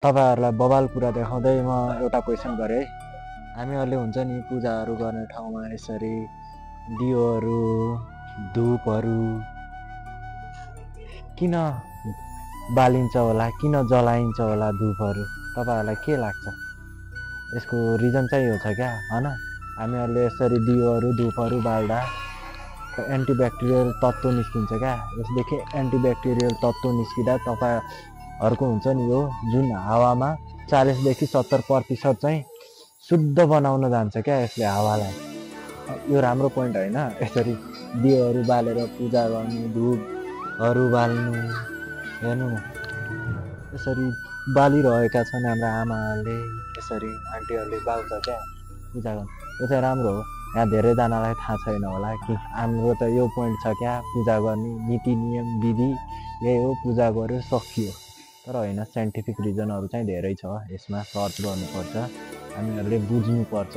तपाईँहरूलाई बवाल कुरा देखाउँदै म एउटा क्वेसन गरेँ है। हामीहरूले हुन्छ नि पूजाहरू गर्ने ठाउँमा यसरी दियोहरू धुपहरू किन बालिन्छ होला, किन जलाइन्छ होला धुपहरू? तपाईँहरूलाई के लाग्छ? यसको रिजन चाहिँ यो छ क्या, होइन? हामीहरूले यसरी दियोहरू धुपहरू बाल्दा एन्टिब्याक्टेरियल तत्त्व निस्किन्छ क्या। यसदेखि एन्टिब्याक्टेरियल तत्त्व निस्किँदा तपाईँहरूको हुन्छ नि यो जुन हावामा 40 देखि 70% चाहिँ शुद्ध बनाउन जान्छ क्या यसले हावालाई। यो राम्रो पोइन्ट होइन? यसरी दियोहरू बालेर पूजा गर्नु, धुपहरू बाल्नु, हेर्नु न यसरी बालिरहेका छन् हाम्रा आमाहरूले, यसरी आन्टीहरूले बाल्छ क्या पूजा गर्नु। यो चाहिँ राम्रो हो। यहाँ धेरैजनालाई थाहा छैन होला कि हाम्रो त यो पोइन्ट छ क्या, पूजा गर्ने नीति नियम विधि यही हो, पूजा गर्यो सकियो। तर होइन, साइन्टिफिक रिजनहरू चाहिँ धेरै छ यसमा, सर्च गर्नुपर्छ, हामीहरूले बुझ्नुपर्छ।